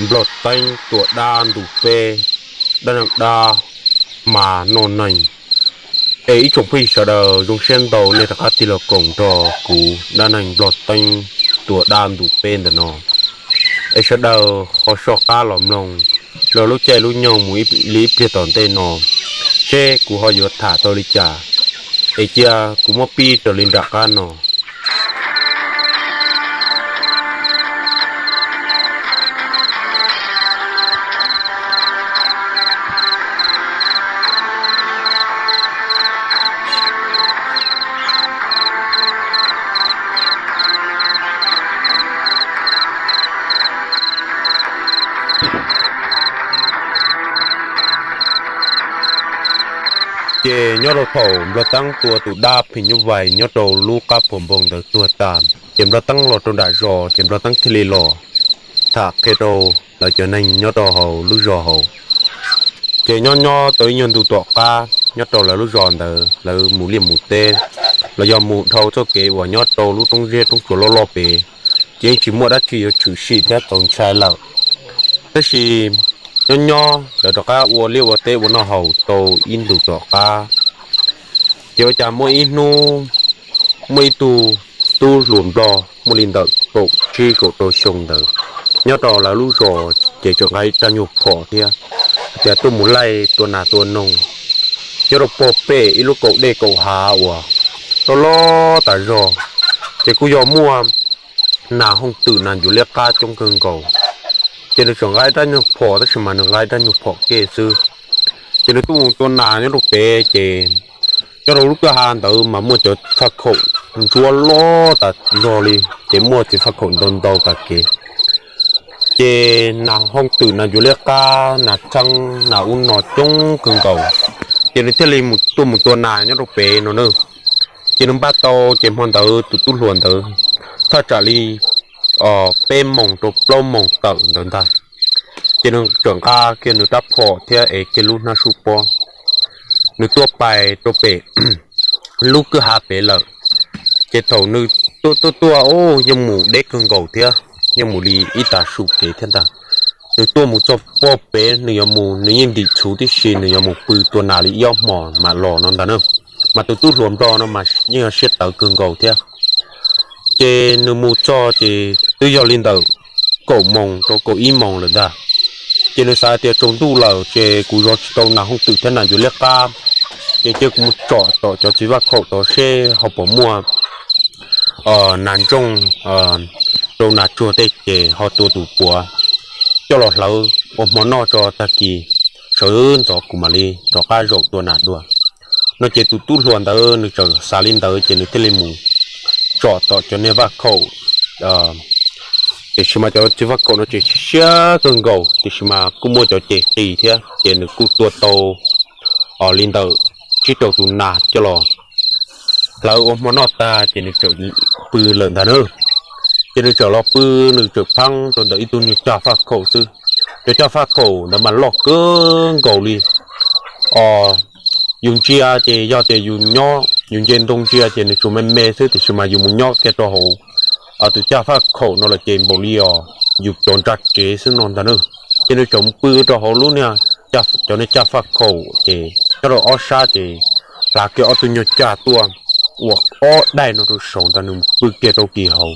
Nplog Teeb tua dab ntu peb, dab neeg dab hma noj neeg. Es ib tsoom phooj ywg sawv daws, zoo siab ntau nej rov qab tig los koom nrog kuv dab neeg Nplog Teeb tua dab ntu peb ntawm no. Es sawv daws ho soj qab los mloog lub caij lub nyoog mus li ib pliag tom ntej no, seb kuv ho yuav tham tau li cas. Es cia kuv muab pib raws li nram qab no. Ces nyob rau thaum Nplog Teeb tua tus dab phim nyuj vais nyob rau lub qab phuas npoo ntawd tuag tas, ces Nplog Teeb los rau nram zos, ces Nplog Teeb thiaj li los tham qhia rau lawv cov neeg nyob rau hauv lub zos hauv. Ces nyob nyob tau ib nyuag ntu tom qab nyob rau lawv lub zos ntawd, lawv mus liaj mus teb los yog mus dhau txoj kev uas nyob rau lub roob zeb roob tsuas loj loj pem, ces yeej tsis muaj dab tsi yuav tshwm sim thiab txaus ntshai lawm. Tab sis nyob nyob lawv rov qab ua liaj ua teb ua noj haus tau ib ntus tom qab, ces ua cas muaj ib hnub muaj ib tug tub hluas nplog muaj li ntawm kaum tsib kaum rau xyoo ntawd nyob rau lawv lub zos, ces tseem nqa ib rab nyuag phom thiab, hais tias tuaj mus laij tua nas tua noog nyob rau pog pem ib lub kaum dej kaum hav uas loj loj tas zog. Ces kuj yog muaj nas hooj twm nas ncuav liab qab coob kawg nkaus. Ces nws tseem nqa ib rab nyuag phom, tab sis mas nws nqa ib rab nyuag phom kej xwb. Ces nws tuaj mus tua nas nyob rau pem, ces nyob rau lub kwj ha ntawd mas muaj cov faj khaum ntsuab loj tas zog li, ces muaj cov faj khaum ntau ntau tas kev. Ces nas hooj twm nas ncuav liab qab nas txheeb nas ub no coob kawg nkaus. Ces nws thiaj li tuaj mus tua nas nyob rau pem no na. Ces nws npaj tau, ces hmo ntawd tus tub hluas ntawd thaj tsam li peb moos rau plaub moos tawm ntawd ntag. Ces nws tseem nqa kiag nws rab phom thiab es kiag lub hnab sub pob, nws tuaj pais rau pem lub kwj ha pem lawm. Ces thaum nws tuaj tuaj tuaj, yeej mus deb kawg nkaus thiab, yeej mus li ib tag su kev thiab ntag. Nws tuaj mus txog pog pem, nws yuav mus, nws yeej ntim txhuv tib si, nws yuav mus pw tua nas li ib ob hmos mam los no ntag na. Mas tus tub hluas nplog no mas yeej yog siab tawv kawg nkaus thiab. Ces nws mus txog ces twb yog li ntawm kaum moos rau kaum ib moos lawm ntag. Ces nws xav tias tsaus ntuj lawm ces kuv zov tsis tau nas hooj twm thiab nas ncuav liab qab, ces cia kuv mus tsom tom cov txiv vaj khaum tod seb ho puas muaj nas ntsooj rau nas tsuag tej, ces ho tua tus puav coj los hlawv ua hmo noj tso, tag kis sawv ntxov kuv mam li rov qab zaum tua nas dua. No ces tus tub hluas ntawd nws txawm xav li ntawd ces nws thiaj li mus tsom tom cov niag vaj khaum. Tiam sis mas cov txiv vaj khaum no ces siab kawg nkaus, tiam sis mas kuj muaj cov ces qis thiab, ces nws kuj tua tau li ntawm tsib rau tus nas coj los hlawv ua hmo noj tag ces nws txawm pw lawm ntag na. Ces nws txawm los pw, nws txawm pheeb rau ntawm ib tug nyuag cag faj khaum xwb. Cov cag faj khaum ntawd mas loj kawg nkaus li os. Yus ntsia ces yog tias yus nyob yus nce ntoo ntsia ces nws tsuas me me xwb, tiam sis mas yus mus nyob kiag rau hauv tus cag faj khaum no lawm ces npaum li os yus cov ntsa tsev xwb no ntag na. Ces nws txawm mus pw rau hauv lub niag, cov niag cag faj khaum ces nyob rau ob sab ces hlav kiag ob tug nyuag cag tuaj ua ob daim no rau saud ntag, nws mus pw kiag rau kis hauv.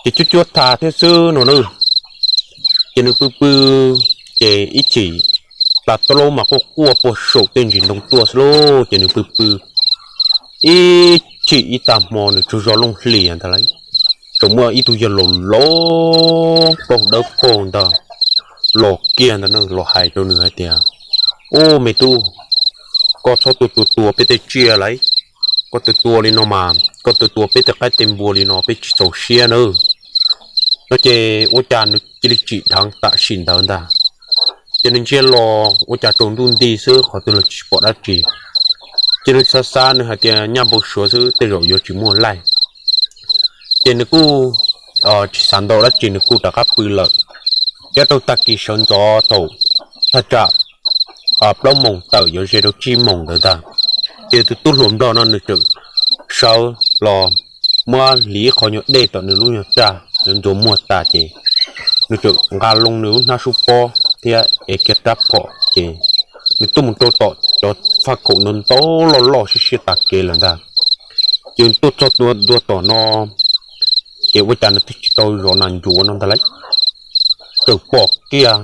Ces cuab cuab tha thiab xwb no na. Ces nws pw pw, ces ib chim plas taub laub mas quaj quaj puag saum tej ntsis ntoo tuaj xwb lauj. Ces nws pw pw ib chim ib tag hmo nws tsaug zog looj hlias ntag lauj, tseem muaj ib tug yawg laus laus plaub dawb paug ntag los kiag ntag na, los hais rau nws hais tias, Ub me tub, koj txhob tua tua tua peb tej tsiaj lauj. Koj tua tua li no mas koj tua tua peb tej qaib tej npua li no peb tsis txaus siab nawb. No ces ua cas nws cia li tsim dheev tam sim ntawd ntag. Ces nws ntsia los ua cas tsaus ntuj nti xwb, qhov twg los tsis pom dab tsi. Ces nws xav xav, nws hais tias nyaj npau suav xwb, tej zaum yuav tsis muaj laij. Ces nws kuj tsis xav ntau dab tsi, nws kuj rov qab pw lawm. Ces rau tag kis sawv ntxov thaum thaj tsam plaub moos tawm yuav ze rau tsib moos ntawd ntag, ces tus tub hluas nplog no nws txawm sawv los muab hliv ib qho nyuag dej tom nws lub nyuag raj, nws ntxuav muag tas ces nws txawm nqa loo nws lub hnab sub pob thiab ev kiag rab phom ces nws tuaj mus rau tom cov faj khaum ntau ntau loj loj siab siab tas kev lawm ntag. Ces nws tuaj txog ntua tom no ces ua cas nws twb tsis tau zov nas ncuav no ntag lauj, txawm pom kiag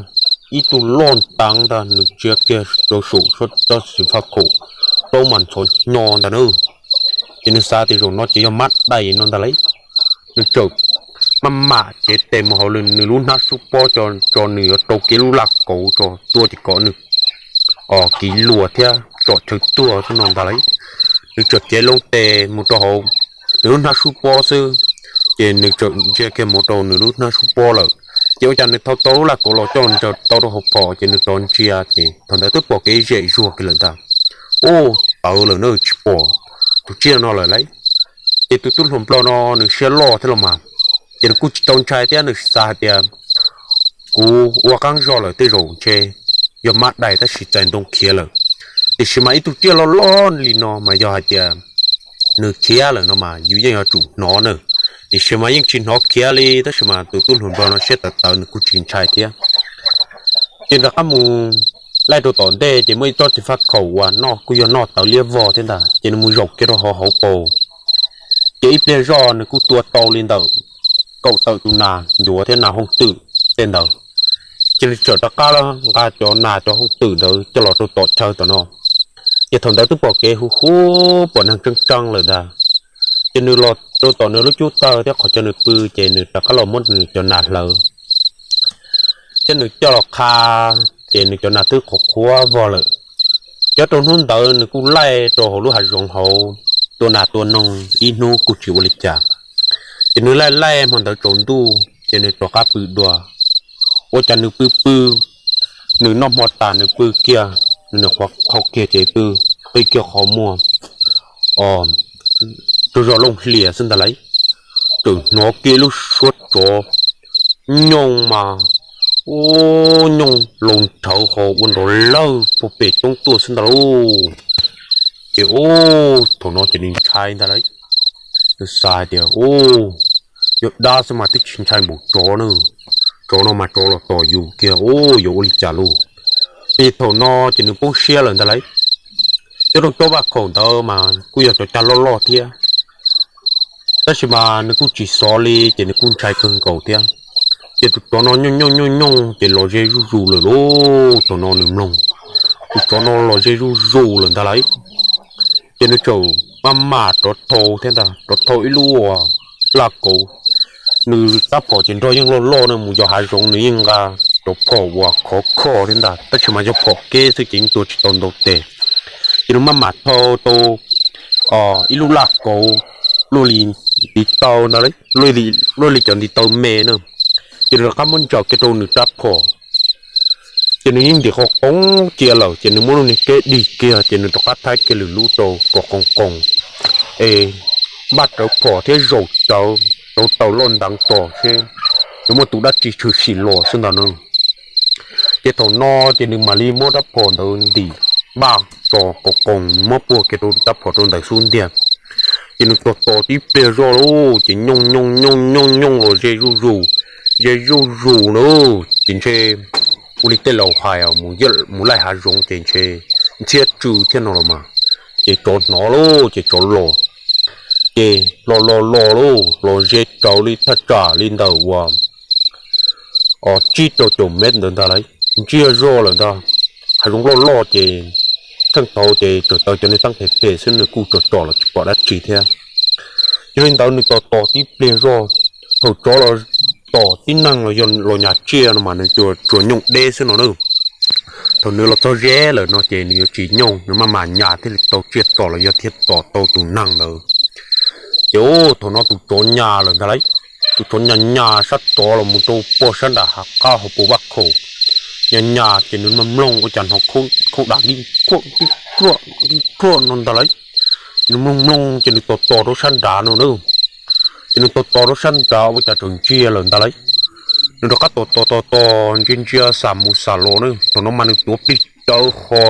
ib tug loj nteev ntag, nws ntsia kiag rau saum tsob xim faj khaum, plaub mas ntxhov hnyo ntag na. Ces nws xav tias zaum no ces yog mab dais no ntag lauj. Nws txawm maj mam cev tes mus hauv nws lub hnab sub pob tso, nws yuav rau kiag lub laj kauv tso tua ces kom nws kiv luas thiab tsom chaw tuag xwb no ntag lauj. Nws txawm cev loo tes mus rau hauv nws lub hnab sub pob xwb, ces nws txawm ntsia kiag mus rau nws lub hnab sub pob lawm. Ces ua cas nws thau tau lub laj kauv los coj ntsaws tau rau hauv phom ces nws rov ntsia ces thaum ntawd twb pom kev zem zuag kiag lawm ntag. Ub, tawv lawm na, tsis pom tus tsiaj no lawm lauj. Ces tus tub hluas nplog no nws siab loj thiab los mas, ces nws kuj tsis tau ntshai thiab, nws xav hais tias kuv ua qaab zog lawm tej zaum ntshe yog mab dais tab sis txais ntoo khiav lawm. Tiam sis mas ib tug tsiaj loj loj li no mas yog hais tias nws khiav lawm no mas yus yeej yuav tsum hnov na. Tiam sis mas yeej tsis hnov khiav li tab sis mas tus tub hluas nplog no siab tawv tawv nws kuj tsis ntshai thiab. Ces rov qab mus laij rau tom ntej ces muaj ib tsob txiv faj khaum uas noj kuj yog noj tawv liab vog thiab ntag, ces nws mus zaum kiag rau hauv hauv paus. Ces ib pliag zoj nws kuj tua tau li ntawm kaum tawm tus nas ncuav thiab nas hooj twm tej ntawd. Ces nws txawm rov qab nqa cov nas cov hooj twm ntawd coj los rau tom chaw tom no. Ces thaum ntawd twb pom kev huv huv pom neeg tseeb tseeb lawm ntag. Ces nws los rau tom nws lub cub tawg thiab qhov chaw nws pw, ces nws rov qab los muab nws cov nas hlawv thiab nws coj los qha, ces nws cov nas twb qhuav qhuav vog lawm. Ces rau hnub ntawd nws kuj laij rau hauv lub hav zoov hauv, tua nas tua noog ib hnub kuj tsis ua li cas. Ces nws laij laij hmo ntawd tsaus ntuj ces nws rov qab pw dua. Ua cas nws pw pw, nws noj hmo tas nws pw kiag, nws nyuam qhuav qhau kiag ces pw, qi kiag qhov muag, o, rau zog looj hlias xwb ntag lauj. Txawm hnov kiag lub suab tsov nyooj mas, ub, nyooj laus nrhawv ho ua nrov lawg puag pem roob tuaj xwb ntag lauj. Ces ub, thaum no ces nws ntshai ntag lauj. Nws xav hais tias, ub, yog dab xwb mas twb tsis ntshai npaum tsov na, tsov no mas tsov los tom yus kiag, ub, yuav ua li cas lauj. Ces thaum no ces nws poob siab lawm ntag lauj. Cov rooj cob vaj khaum ntawd mas kuj yog cov cag loj loj thiab, tab sis mas nws kuj tsis xov li ces nws kuj ntshai kawg nkaus thiab. Ces tus tsov no nyooj nyooj nyooj nyooj ces los ze zuj zus lawm lauj. Thaum no nws mloog tus tsov no los ze zuj zus lawm ntag lauj. Ces nws txawm maj mam rov thau thiab ntag, rov thau ib lub laj kauv. Nws rab phom ces nrog yeej loj loj na, mus yos hav zoov nws yeej nqa cov phom uas khov kho thiab ntag, tab sis mas yog phom keb xwb ces yeej tua tsis tau ntau tes. Ces nws maj mam thau tau ib lub laj kauv luaj li ntiv taw ntag, luaj li cov ntiv taw me na. Ces nws rov qab muab ntsaws kiag rau nws rab phom. Ces nws yeej ntim qo qoov cia lawm ces nws muab lub niag keb dig kiag ces nws rov qab thaib kiag lwm lub rau kom qoos qoos, es npaj rawv phom thiab zaum rawv rau taws loj nteev tos seb yuav muaj tus dab tsi tshwm sim los xwb ntag na. Ces thaum no ces nws mam li muab rab phom ntawd ntim npaj tos kom qoos muab puag kiag rau rab phom rau ntawm xub ntiag. Ces nws tos tos tib pliag zoj lauj, ces nyooj nyooj nyooj nyooj nyooj los ze zuj zus, ze zuj zus na. Ces ntshe ua li tej laus hais, mus laij hav zoov ces ntshe ntxhiab tsw thiab no los mas. Ces tsov hnov lauj, ces tsov los, ces los los los lauj, los ze raws li thaj tsam li ntawm uas tsib rau caum mev ntawd ntag lauj, ntsiag zog lawm ntag. Hav zoov loj loj ces theej thaud ces tsuas taws cov niag teeb phem phem xwb nws kuj tsom tsom los tsis pom dab tsi thiab. Yog li ntawd nws tos tos tib pliag zog, thaum tsov los tom tib neeg los yog los nyas tsiaj no mas nws tsuas nyooj deb xwb no na. Thaum nws los txog ze lawm no ces nws yuav tsis nyooj, nws maj mam nyas thiaj li tau tsiaj tom los yog thiaj tom tau tus neeg ntawd. Ces thaum no tus tsov nyas lawm ntag lauj, tus tsov nyas nyas sab tod los mus rau pog sab nram hav qab hauv paus vaj khaum. Nyas nyas ces nws mloog mloog ua cas hnov khaub dam nti khuaj nti khuaj no ntag lauj. Nws mloog mloog ces nws tos tos rau sab nrad no na. Ces nws tos tos rau sab nrad ua cas txawm ntsiag lawm ntag lauj. Nws rov qab tos tos tos tos ntsia ntsia xam mus xam los na, thaum no mas nws tuav plig tsawv ho,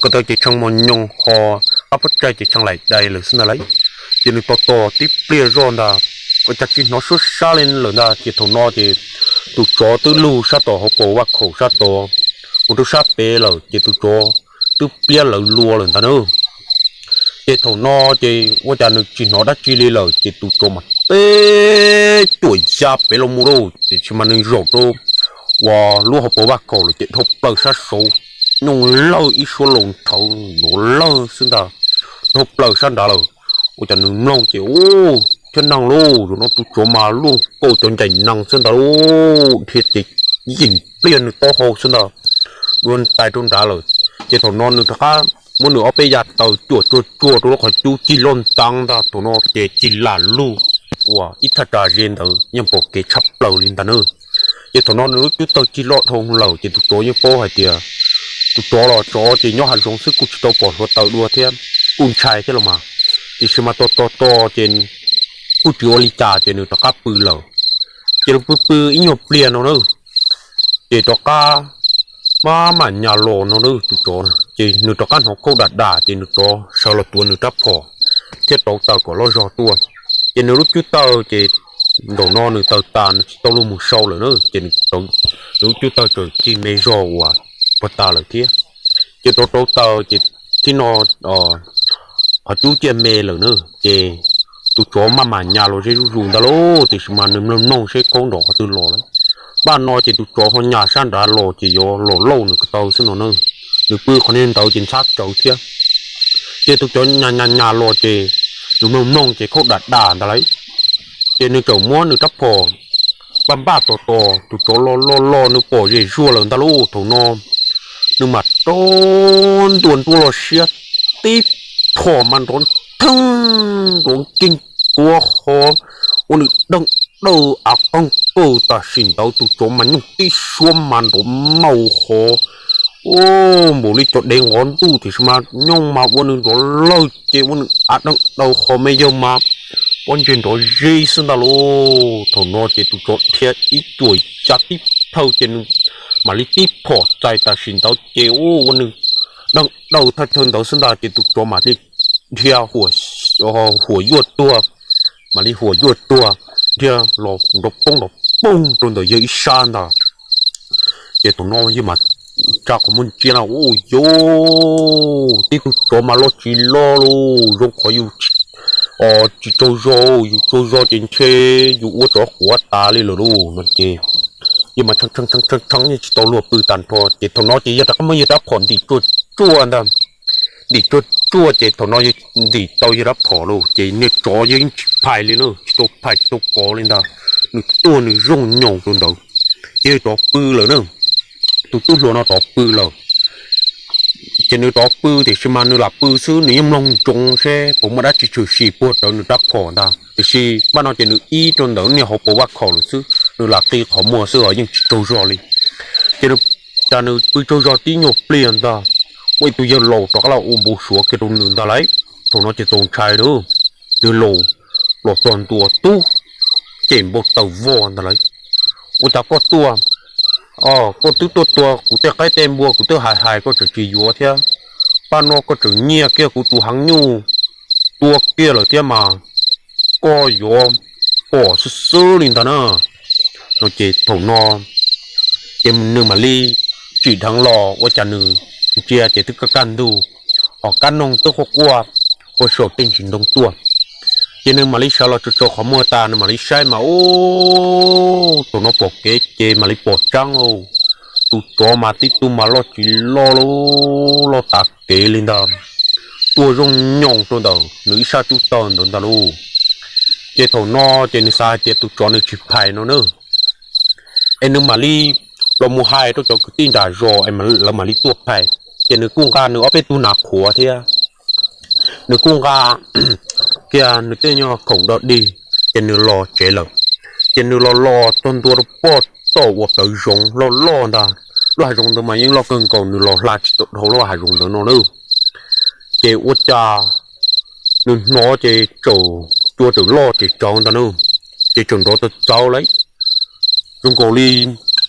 ko taw ces tshee mos nyoos ho, qab pob tsaig ces tshee laim dais lawm xwb ntag lauj. Ces nws tos tos tib pliag zoj ntag, ua cas tsis hnov suab sab li lawm ntag. Ces thaum no ces tus tsov twb lug sab tom hauv paus vaj khaum sab tod mus rau sab pem lawm, ces tus tsov twb pliab lawv lua lawm ntag na. Ces thaum no ces ua cas nws tsis hnov dab tsi li lawm, ces tus tsov mas teb cuam ya pem los mus lauj, tiam sis mas nws zaum rau uas lub hauv paus vaj khaum lawm ces dhau plaws sab saud, nyooj lawj ib suab laus nrhawv ntuav lawj xwb ntag, dhau plaws sab nrad lawm. Ua cas nws mloog ces ub, thiab neeg lauj, zaum no tus tsov mas luaj nkaus cov ncaim nees xwb ntag lauj, dhia ces yeem pliag nws taub hau xwb ntag, dua ntais rau nrad lawm. Ces thaum no nws rov qab muab nws ob peb yav taws cuam tsuag tsuag rau lub qhov cub cig loj nteev ntag, thaum no ces cig lam lug uas ib thaj tsam ze ntawd yeej pom kev tshaj plaws li ntag na. Ces thaum no nws lub cub taws cig loj dhau lawm ces tus tsov yeej paub hais tias tus tsov los tsov ces nyob hav zoov xwb kuj tsis tau pom hluav taws dua thiab, kuj ntshai thiab los mas. Tiam sis mas tos tos tos ces kuj tsis ua li cas ces nws rov qab pw lawm. Ces nws pw pw ib nyuag pliag no na, ces rov qab maj mam nyas los no na tus tsov na, ces nws rov qab hnov khauj dam dam ces nws rov sawv los tuav nws rab phom thiab rauv taws kom loj zog tuaj. Ces nws lub cub taws ces ntaum no nws taws tas nws tsis tau luag mus sau lawm na, ces nws lub cub taws tseem cig me zog uas puag ta lawm thiab. Ces rov rauv taws ces thib no qhov cub ciaj me lawm na, ces tus tsov maj mam nyas los ze zuj zus ntag lauj, tiam sis mas nws mloog mloog seb khaub nrov qhov twg los lawm. Paj no ces tus tsov ho nyas sab nrad los ces yuav los lauj nws ko taw xwb no na. Nws pw qhov niag ntawd ces ntxhab tsawv thiab. Ces tus tsov nyas nyas nyas los ces nws mloog mloog ces khaub dam dam ntag lauj. Ces nws txawm muab nws rab phom npaj npaj tos tos tus tsov los los los nws pom zem zuag lawm ntag lauj. Thaum no nws mam rov ntua nruab los siab tib phom mas nrov theej nrov nkeeg kuav ho ua nws deeg daw av qeeg kaw. Tam sim ntawd tus tsov mas nyooj tib suab mas nrov maus ho ua npaum li cov dev nqov ntuj tiam sis mas nyooj mas ua nws nrov lawg ces ua nws av deeg daw ho me yawg mas pob ntseg nrov zig xwb ntag lauj. Thaum no ces tus tsov dhia ib cuam ya tib plhaw ces nws mam li tib phom txais tam sim ntawd ces ua nws deeg daw thawj thawj ntawd xwb ntag ces tus tsov mam li dhia huam yuaj tuag, mam li huam yuaj tuag, dhia los nrov poob nrov poob rau ntawm yawg ib sab ntag. Ces thaum no yawg mas tsa qhov muag ntsia na, ua yus tib tug tsov mas loj tsis loj lauj, zoo qhov yus tsis tsaug zog, yus tsaug zog ces ntshe yus ua tsov quav tas li lawm lauj no ces yawg mas tshee tshee tshee tshee yeej tsis tau luag pw tag nrho. Ces thaum no ces yawg rov qab muab yawg rab phom ntim tsuag tsuag ntag, ntim tsuag tsuag ces thaum no yawg ntim tau yawg rab phom lauj ces niag tsov yawg yeej tsis phais li na, tsis tau phais tsis tau kov li ntag, nws tuag nws zoo nyoos rau ntawd. Ces yawg rov pw lawm na, tus tub hluas no rov pw lawm. Ces nws rov pw tiam sis mas nws lam pw xwb, nws yeej mloog ntsoov seb puas muaj dab tsi tshwm sim puag rawv nws rab phom ntag, tiam sis paj no ces nws ib rau ntawm niag hauv paus vaj khaum lawm xwb, nws lam qi qhov muag xwb os yeej tsis tsaug zog li. Ces nws, cas nws pw tsaug zog tib nyuag pliag ntag, ua ib tug yawg laus rov qab los ua npau suav kiag rau nws ntag lauj. Thaum no ces txaus ntshai lauj, yawg laus los txog ntua tub cem npau taws vog ntag lauj. Ua cas koj tuaj, koj twb tuaj tua kuv tej qaib tej npua kuv twb hais hais koj tseem tsis yuav thiab, paj no koj tseem nyiag kiag kuv tus heev nyuj tua kiag lawm thiab mas koj yuav pom xwb xwb li ntag na. No ces thaum no ces nws mam li tsim dheev los ua cas nws ntsia ces twb kaj kaj ntug, ho kab noog twb quaj quaj puag saum tej ntsis ntoo tuaj. Ces nws mam li sawv los tsaws tsaws qhov muag tas nws mam li saib mas ub, thaum no pom kev ces mam li pom tseeb lauj. Tus tsov mas tib tug mas loj tsis loj lauj, loj tas kev li ntag, tuag zoo nyoos rau ntawm nws ib sab cub taw ntawd ntag lauj. Ces thaum no ces nws xav hais tias tus tsov nws tsis phais no na, es nws mam li los mus hais rau cov kwv tij nram zos es lawv mam li tuaj phais. Ces nws kuj nqa nws ob peb tug nas qhuav thiab, nws kuj nqa kiag nws tej nyuag khoom do dig, ces nws los tsev lawm. Ces nws los los txog ntua rau pem tom uas plawv zoov loj loj ntag, lub hav zoov ntawd mas yeej loj kawg nkaus, nws los hla tsis tau dhau lub hav zoov ntawd no na. Ces ua cas nws hnov ces txawm cua txawm loj ces tsawv ntag na, ces txawm nrov txawv txawv lauj. Zoo nkaus li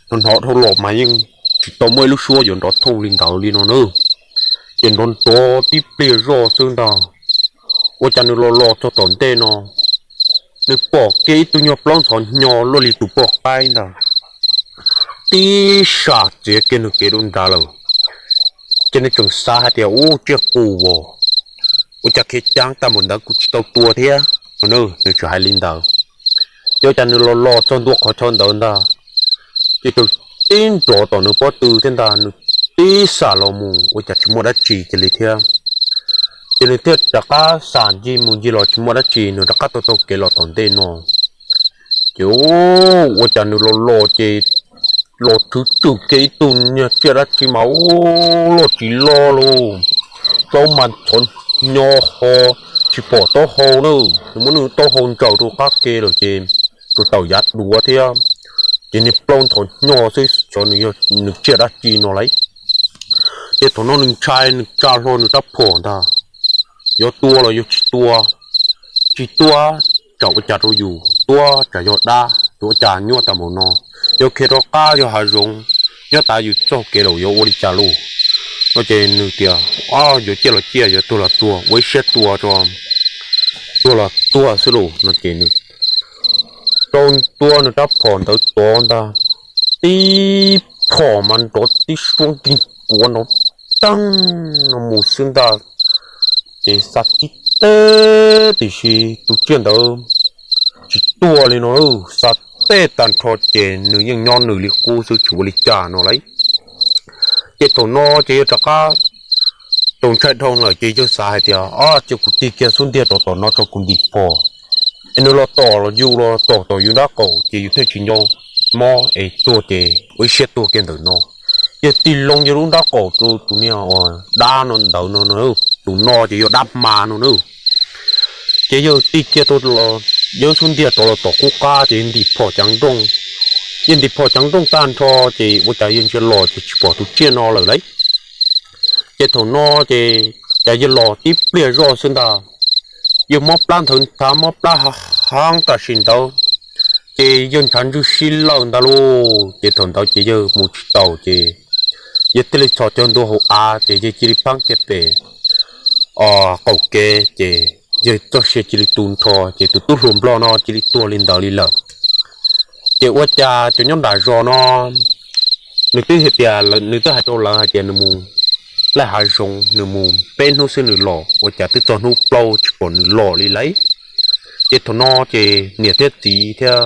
hnov dhau los mas yeej tsis tau muaj ib lub suab yuav nrov thooj li ntawd li no na. Ces nrov nrov tib pliag zoj xwb ntag, ua cas nws los los txog tom ntej no, nws pom kiag ib tug nyuag plaub ntxhov hnyo luaj li tus poj qaib ntag, tib sam txiav kiag nws kev rau nrad lawm. Ces nws tseem xav hais tias, Ub, tsiaj qus as, ua cas khiav ceev tag npaum ntawd kuv tsis tau tua thiab. Nws tseem hais li ntawd. Ces ua cas nws los los txog ntua qhov chaw ntawd ntag, ces tseem tib nrov tom nws pob tw thiab ntag, nws tib xam los mus ua cas tsis muaj dab tsi kiag li thiab. Ces nws thiaj rov qab xam ncig mus ncig los tsis muaj dab tsi, nws rov qab taug taug kev los tom ntej no. Ces ua cas nws los los ces los thwv tswm kiag ib tug niag tsiaj dab tsi mas ub loj tsis loj lauj, plaub mas ntxhov hnyo ho tsis pom taub hau na, nws muab nws taub hau ntsaws rau qab ke lawm ces tsuas tawm yav duav thiab, ces niag plaub ntxhov hnyo xwb xyov nws yog nws tsiaj dab tsi no lauj. Ces thaum no nws ntshai nws tsa hlo nws rab phom ntag, yuav tua los yuav tsis tua, tsis tua tsam ua cas rau yus, tua tsam yog dab, yuav ua cas nyuaj tag npaum no, yog khiav rov qab yog hav zoov, nyob tas yus txoj kev lawm yuav ua li cas lauj. No ces nws tias, Yuav ciaj los ciaj, yuav tuag los tuag, ua ib siab tua tso, tuag los tuag xwb lauj. No ces nws rau tua nws rab phom ntawd tod ntag, tib phom mas nrov tib suab nkig kuav nrov teeg no mus xwb ntag. Ces xav tib teb tiam sis tus tsiaj ntawd tsis tuag li no, xav teb tag nrho ces nws yeej nyob nws li qub xwb tsis ua li cas no lauj. Ces thaum no ces yawg rov qab tau ntshai dhau lawm ces yawg xav hais tias, Ob, cia kuv tig kiag xub ntiag rov tom no tso kuv ntim phom, es nws los tom los yus los tom tom yus nrab qaum ces yus thiaj tsis nco mob es tuag ces ua ib siab tuag kiag ntawm no. Yawg tig loo yawg lub nrab qaum rau tus niag uas dab no ntawd no, tus no ces yog dab hma no na. Ces yawg tig kiag, yawg xub ntiag rov los tom qub qab ces yawg ntim phom ceev nrooj. Yawg ntim phom ceev nrooj tag nrho ces ua cas yawg ntsia los ces tsis pom tus tsiaj no lawm lauj. Ces thaum no ces cas yawg los tib pliag zoj xwb ntag, yawg mob plab nthawv nthav mob plab heev tam sim ntawd, ces yawg ntshav ntswg si lawm ntag lauj. Ces thaum ntawd ces yawg mus tsis taus ces yawg thiaj li txhos caug ntua hauv av ces yawg cia li pheeb kiag pem qaum kev ces yawg txoj sia cia li tu nrho ces tus tub hluas nplog no cia li tuag li ntawd li lawm. Ces ua cas cov nyob nram zos no nws twb hais tias, nws twb hais rau lawv hais tias nws mus laij hav zoov, nws mus peb hnub xwb nws los, ua cas twb txog hnub plaub tsis pom nws los li lauj. Ces thaum no ces niam thiab txiv thiab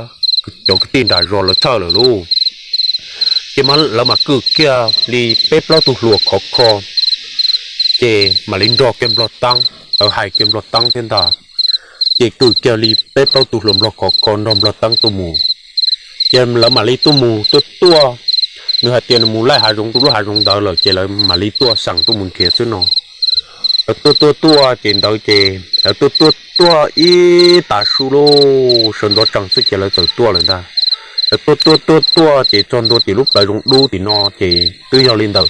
cov kwv tij nram zos lawv txhawj lawm lauj. Ces lawv mam kwm kiag li peb plaub tug hluas khov kho, ces mam li nrog kiag nplog teeb, lawv hais kiag nplog teeb thiab ntag. Ces kwm kiag li peb plaub tug hluas nplog khov kho nrog nplog teeb tuaj mus. Ces lawv mam li tuaj mus tuaj tuaj, nws hais tias nws mus laij hav zoov rau lub hav zoov ntawd lawm ces lawv mam li tuaj xeem tuaj mus nrhiav xwb no. Lawv tuaj tuaj tuaj ces ntawd ces lawv tuaj tuaj tuaj ib tav su lauj, sawv ntxov tsees xwb ces lawv txawm tuaj lawm ntag. Lawv tuaj tuaj tuaj tuaj ces txog ntua tim lub plawv zoov dub tim no ces twb yog li ntawm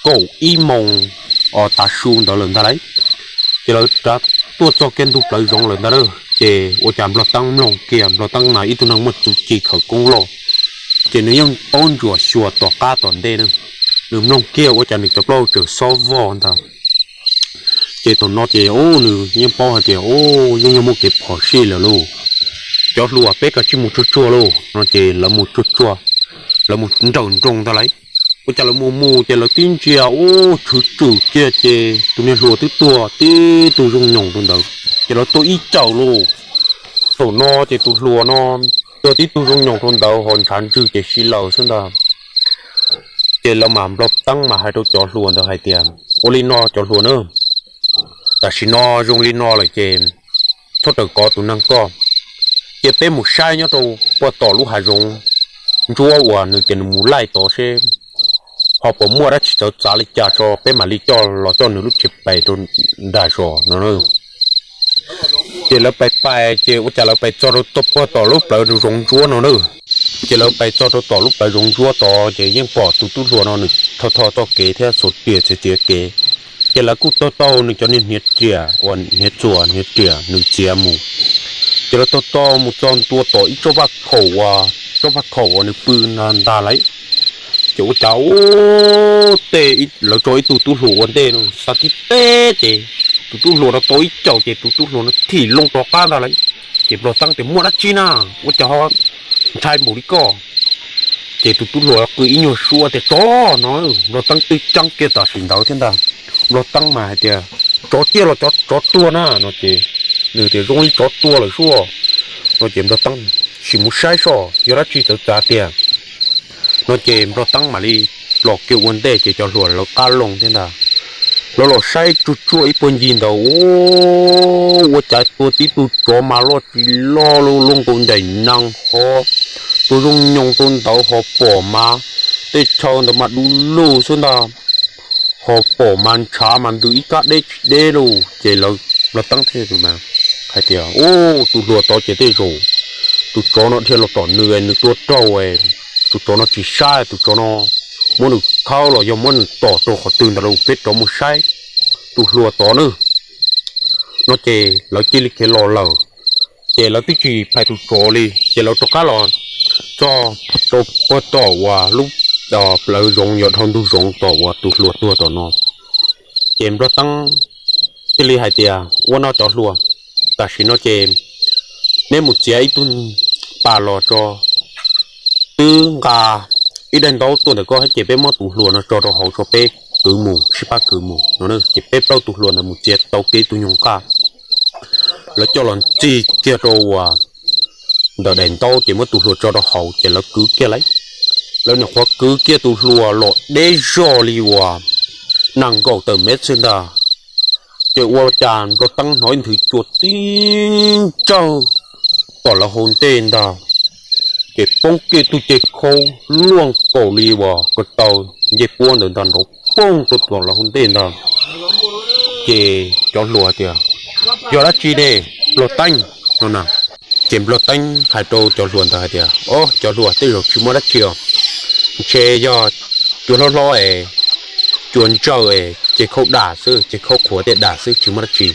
kaum ib moos tav su ntawd lawm ntag lauj. Ces lawv rov tuaj txog kiag ntug plawv zoov lawm ntag lauj, ces ua cas nplog teeb mloog kiag, nplog teeb mas ib tug neeg muaj txuj ci khawv koob loj, ces nws yeej paub ntsuam xyuas tom qab tom ntej na. Nws mloog kiag ua cas nws cov plaub hau tseem xob vog ntag. Ces thaum no ces nws yeej paub hais tias, Ub, yeej yog muaj kev phom sij lawm lauj. Cov hluas, peb kav tsij mus tsuag tsuag lauj. No ces lawv mus tsuag tsuag, lawv mus nrawm nroos ntag lauj. Ua cas lawv mus mus ces lawv tib ntsia ub tshwv tswm kiag ces tus niag hluas twb tuag tib tug zoo nyoos rau ntawd, ces lawv tua ib caum lauj. Thaum no ces tus hluas no tuag tib tug zoo nyoos rau ntawd ho ntshav ntswg ces si lawm xwb ntag. Ces lawv mam nplog teeb mas hais rau cov hluas ntawd hais tias, Ua li no cov hluas na, tam sim no zoo li no lawm ces txhob rawm kov tus neeg koj, ces peb mus saib nyob rau puag tom lub hav zoov ntsuab uas nws tias nws mus laij tod seb ho puas muaj dab tsi txawv txav li cas tso peb mam li coj los coj nws lub tsev pais rau nram zos no. Ces lawv pais pais ces ua cas lawv pais txog rau puag tom lub plawv zoov ntsuab no na. Ces lawv pais txog rau tom lub plawv zoov ntsuab tod ces yeej pom tus tub hluas no nws tho tho txoj kev thiab xuas riam txiav txiav kev. Ces lawv kuj taug taug nws cov niag hniav riam uas hniav txuas hniav riam nws txiav mus. Ces lawv taug taug mus txog ntua tom ib tsob vaj khaum uas, tsob vaj khaum uas nws pw ntag lauj. Ces ua cas ub, tej lawv tso ib tug tub hluas ua ntej no, xav tib teb ces tus tub hluas no tua ib caum ces tus tub hluas no thim loo rov qab ntag lauj. Ces Nplog Teeb tias, Muaj dab tsi na? Ua cas ho ntshai npaum li koj? Ces tus tub hluas qw ib nyuag suab tias, Tsov no. Nplog Teeb twb ceeb kiag tam sim ntawd thiab ntag. Nplog Teeb mas hais tias, Tsov ciaj los tsov tuag na? No ces nws tias, Zoo li tsov tuag lawm sub. No ces Nplog Teeb, Sim mus saib soj yog dab tsi txawv txav tiag. No ces Nplog Teeb mam li los kiag ua ntej ces cov hluas lawv qab loo thiab ntag. Lawv los saib tsuag tsuag ib puag ncig ntawd, ua cas tuag tib tug tsov mas loj tsis loj li, luaj nkaus ncaim nees ho, tuag zoo nyoos rau ntawd ho pom mas tej chaw ntawd mas du lug xwb ntag. Ho pom mas ntshav mas ntws ib kab deb tsis deb lawm. Ces lawv, Nplog Teeb thiaj hais tias, Ub, tus hluas tod ces tej zaum tus tsov no dhia los tom nws, nws tua raug, tus tsov no tsis saib, tus tsov no muab nws khawb los yog muab nws tom rau qhov twg ntawd lawm, peb rov mus saib tus hluas tod nawb. No ces lawv cia li khiav los lawm. Ces lawv twb tsis phais tus tsov li, ces lawv rov qab los txog rau puag tom uas lub plawv zoov yog dhau ntug zoov tom uas tus hluas tuag tom no. Ces Nplog Teeb thiaj li hais tias, Ua no cov hluas, tam sim no ces neb mus txiav ib tug pas los tso, twb nqa ib daim ntaub tuaj ntawm koj thiab ces peb muab tus hluas no tso rau hauv tso, peb kwv mus, sib pab kwv mus no. Ces peb plaub tug hluas ntawd mus txiav tau kiag ib tug nyuag nqaj, lawv coj los ntxig kiag rau uas ntawm daim ntaub ces muab tus hluas tso rau hauv ces lawv kwv kiag lauj. Lawv nyuam qhuav kwv kiag tus hluas los deb zog li uas nees nkaum tawm mev xwb ntag. Ces ua cas Nplog Teeb hnov ib nthwv cua tib ntsawg tom lawv hauv ntej ntag, ces poob kiag tug ceg khaub luaj nkaus li uas ko taw ncej puab ntawd ntag nrov poog rau tom lawv hauv ntej ntag. Ces cov hluas tias, Yog dab tsi ne, Nplog Teeb? No na. Ces Nplog Teeb hais rau cov hluas ntawd hais tias, Ob, cov hluas, tej zaum tsis muaj dab tsi os, ntshe yog cua hlob hlob es, cua ntsawj es ceg khaub dam xwb, ceg khaub qhuav tej dam xwb, tsis muaj dab tsi.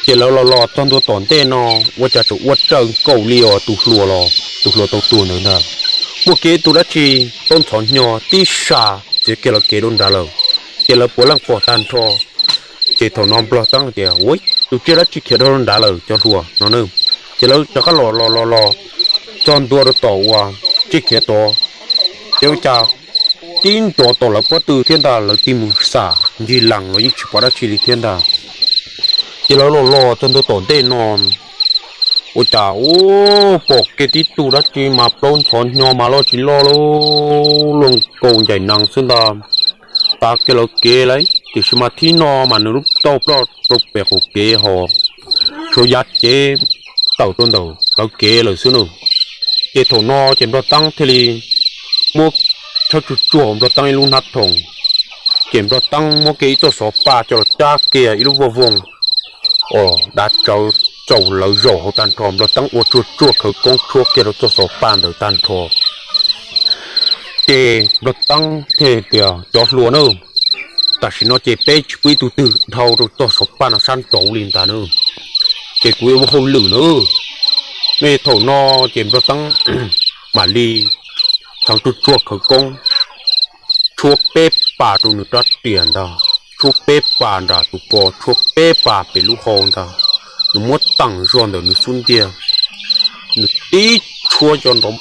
Ces lawv los los txog ntua tom ntej no, ua cas tseem ua raws nkaus li uas tus hluas los, tus hluas tau tuag ntawd ntag. Muaj kiag ib tug dab tsi plaub ntxhov hnyo tib sa txiav kiag lawv kev rau nrad lawm, ces lawv puav leej pom tag nrho. Ces thaum no Nplog Teeb tias, Ua, tus tsiaj dab tsi khiav rau nrad lawm cov hluas no na. Ces lawv rov qab los los los los txog ntua rau tom uas tsiaj khiav tod, ces ua cas tib nrov tom lawv pob tw thiab ntag, lawv tig mus xam ncig lees los yeej tsis pom dab tsi li thiab ntag. Ces lawv los los txog ntua tom ntej no, ua cas ub, pom kiag tib tug dab tsi mas plaub ntxhov hnyo mas loj tsis loj lauj, luaj nkaus ncaim nees xwb ntag. Tav kiag lawv kev lauj, tiam sis mas thib no mas nws lub tauj ploj rau pem qaum kev ho, tshuav yav cev tawm rau ntawm lawv kev lawm xwb na. Ces thaum no ces Nplog Teeb thiaj li muab tshawb tsuag tsuag Nplog Teeb ib lub hnab thoom, ces Nplog Teeb muab kiag ib txoj xov paj coj los cab kiag ib lub voj voog os, dav tsawv tsaus lawv zaum hauv tag nrho, Nplog Teeb ua tsuag tsuag khawv koob tshuab kiag rau txoj xov paj ntawd tag nrho. Ces Nplog Teeb thiaj tias, Cov hluas na, tam sim no ces peb tsis pub ib tug twg dhau rau txoj xov paj no sab nraud li ntag na, ces kuv yuav ua hauj lwm na. Nej thaum no ces Nplog Teeb mam li txheev tsuag tsuag khawv koob, tshuab peb pas rau nws rab riam ntag, tshuab peb pas nram tus ko, tshuab peb pas pem lub hau ntag. Nws muab teem zog ntawm nws xub ntiag, nws tib tshuab cov nrov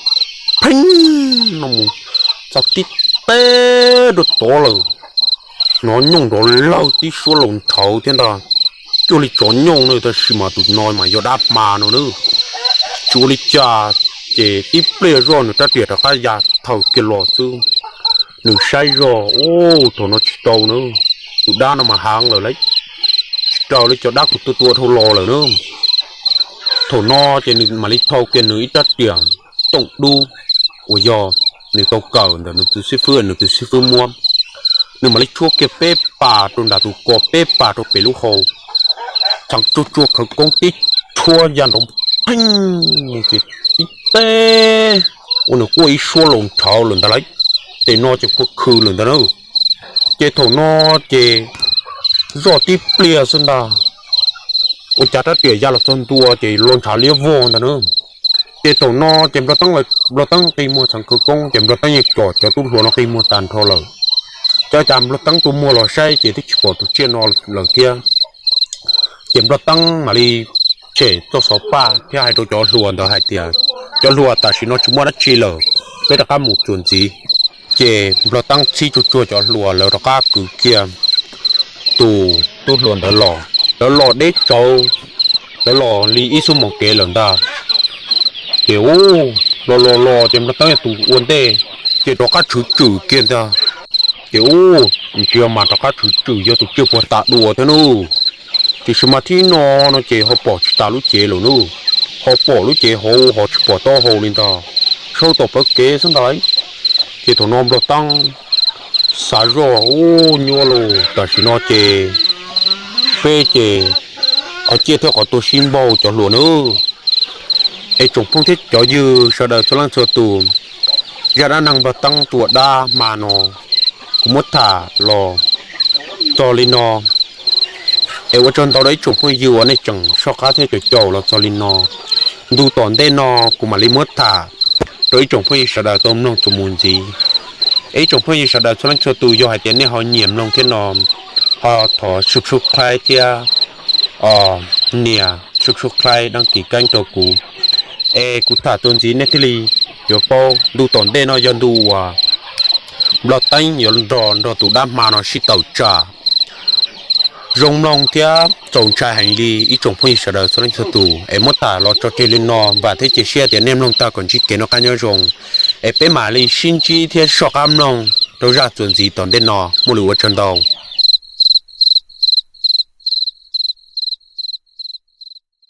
pheej no mus txog tib teb rau tod lawm. Hnov nyooj nrov lawg tib suab laus nrhawv thiab ntag, cuag li tsov nyooj na, tab sis mas tus no mas yog dab hma no na. Tsis ua li cas, ces tib pliag zoj nws rab riam rov qab ya thaws kiag los xwb. Nws saib zoj, ub, thaum no tsis tau na, tus dab no mas heev lawm lauj, tsis raws li cov dab kuv tua tua dhau los lawm na. Thaum no ces nws mam li thau kiag nws ib rab riam tooj dub uas yog nws tau kawm ntawm nws tus xib fwb, nws tus xib fwb muab. Nws mam li tshuab kiag peb pas rau nram tus ko, peb pas rau pem lub hau, txheev tsuag tsuag khawv koob tib tshuab ya nrov pheej, ces tib teb ua nws quaj ib suab laus nrhawv lawm ntag lauj. Ces no ces kua khw lawm ntag na. Ces thaum no ces zoj tib pliag xwb ntag, ua cas rab riam ya los txog ntua ces lo ntshav liab vog ntag na. Ces thaum no ces Nplog Teeb, Nplog Teeb qi muag txheev khawv koob ces Nplog Teeb yeej pom cov tub hluas no qi muag tag nrho lawm. Ces cas Nplog Teeb tua muag los saib ces twb tsis pom tus tsiaj no lawm thiab. Ces Nplog Teeb mam li tshem txoj xov paj thiab hais rau cov hluas ntawd hais tias, cov hluas, tam sim no tsis muaj dab tsi lawm, peb rov qab mus txuas ntxiv. Ces Nplog Teeb txhib tsuag tsuag cov hluas, lawv rov qab kwv kiag tus tub hluas ntawd los. Lawv los deb tsawv, lawv los li ib xuab moos kev lawm ntag. Ces ub, los los los ces Nplog Teeb yog tus ua ntej, ces rov qab tshwm tswm kiag ntag. Ces ub, ntsia mas rov qab tshwm tswm yog tus tsiaj puag ta dua thiab nawb. Tiam sis mas thib no no ces ho pom tsis tas lub cev lawm nawb, ho pom lub cev hauv ho tsis pom taub hau li ntag, saum tom plawv kev xwb ntag. Ces thaum no Nplog Teeb xav zoj, ub, nyuaj lauj, tam sim no ces peb ces qhov ciaj thiab qhov tuag sib npaug cov hluas nawb. Es tsoom phooj thiab cov ywg sawv daws txhua leej txhua tus, zaj dab neeg Nplog Teeb tua dab hma no kuv muab tham los txog li no. Es ua tsaug ntau rau ib tsoom phooj ywg uas nej tseem soj qab thiab caum caum los txog li no. Ntu tom ntej no kuv mam li muab tham rau ib tsoom phooj ywg sawv daws tau mloog txuas mus ntxiv. Es ib tsoom phooj ywg sawv daws txhua leej txhua tus, yog hais tias nej ho nyiam mloog thiab no, ho thov subscribe thiab, nias subscribe, đăng ký kênh rau kuv, es kuv tham txuas ntxiv nej thiaj li yuav paub. Ntu tom ntej no yog ntu uas Nplog Teeb yuav nrog nrog tus dab hma no sib tawm tsam. Zoo mloog thiab txaus ntshai heev li ib tsoom phooj ywg sawv daws txhua leej txhua tus. Es muab tham los tso tseg li no, vam thiab cia siab tias nej mloog tag kom ntsib kev noj qab nyob zoo. Es peb mam li sib ntsib thiab soj qab mloog rau zaj txuas ntxiv tom ntej no. Muaj lus ua tsaug ntau.